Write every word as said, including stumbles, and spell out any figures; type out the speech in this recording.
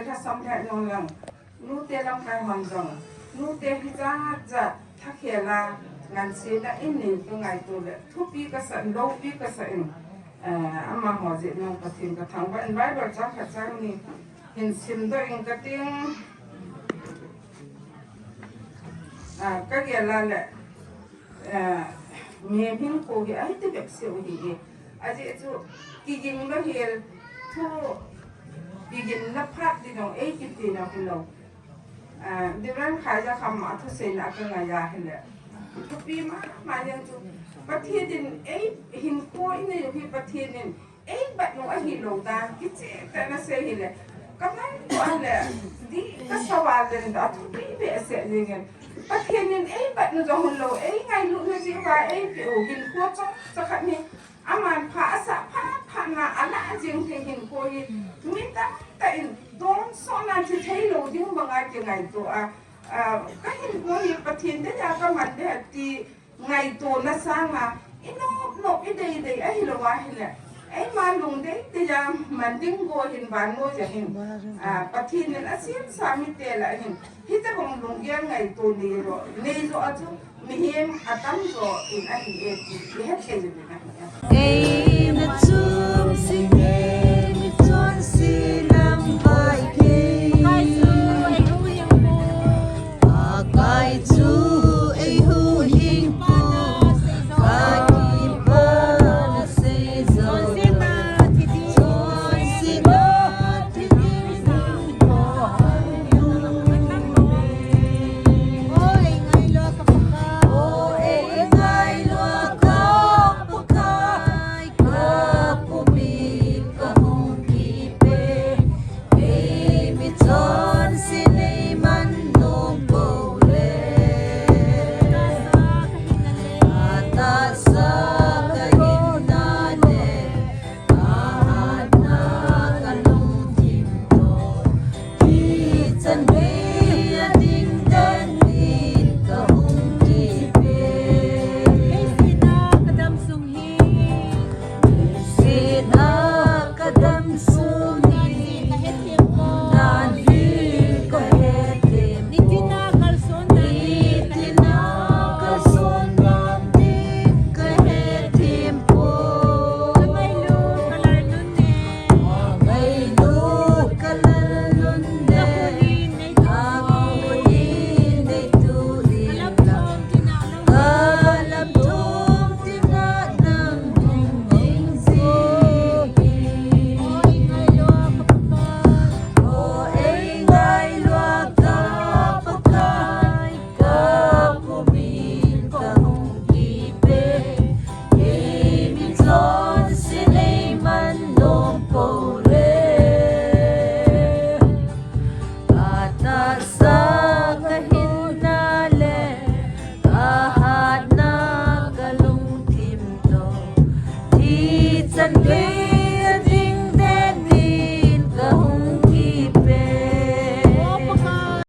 Ka sam lheh jong leng, nute lamkai hon jong, nute hijat jat thakhel a ngansena in nei ka ngaito le, thupi ka sa in, loupi ka sa in, eh, amaho jeh in Pathen ka thangvah in Bible chang khat chang ni hin simdoh ing ka ting, ah, ka gel a le, eh, mihem hinkho hi ahi ti bep seh u hi e. Ajeh chu kigin lou hel thu, kigin na phat ding jong ei kiti na hilou. Ah, Reverend Khaija Kham a thuseina ka ngai a hile, thupi mama jeng chu Pathen in ei hinkho i nei u hi Pathen in ei bat u ahilou dan kicheh tah in asei hile, ka ngaito a le, dih ka sa a le, athupi behseh jeng in. Pathen in ei bat u jong hilou, ei ngailutna jeh uva ei peh u hinkho chomcha khat hi, aman pha asah phat phat na alah jeng thei hinkho hi, mi tamtah in donsot na thi thei lou ding banga kingaito a, ah, ka hinkho hi Pathen dei a ka man ding ahi ti ngaitona sanga, i nop nop, i dei dei ahilou ahile, eima lungdei dei a man ding go hin vannoi a hin, ah, Pathen in asemsa mite lah a hin, hitobang lunggel ngaito nei lou, nei lou a chu mihem atamjo in ahi e ti i hethei uvin ahi. Eina chun sih e, mi chonse lamvai kei. Pakai chu eihuhhingpu, ka kipana seijou. Chonsetna thi ding, o, ei ngailua ka Pakai, o, ei ngailua ka Pakai. Ka pumpi ka hung kipe, ei mi chonse nei man nom pou le. Atahsa ka hinna le, ahatna ka lungthim toh, hichan geiya ding den in ka hung kipe. Leiset a ka dam sung hi, leiset a ka dam sung hi, nading ka hethem, nitin a kalson nading ka hethem, nitin a kalson nading ka hethem poi. Ka ngailut ka lal lhun e, ka ngailut ka lal lhun e. Ka hun in nei tu in, ka hun in nei tu in, ka lamthong tina nang hung ding jing. Ka lamthong tina nang hung ding jing. O, ei ngailua ka Pakai, o, ei ngailua ka Pakai. Ka pumpi ka hung kipe, ei mi chonse nei man nom pou le. Atahsa ka hinna le, ahatna ka lungthim toh, hichan gei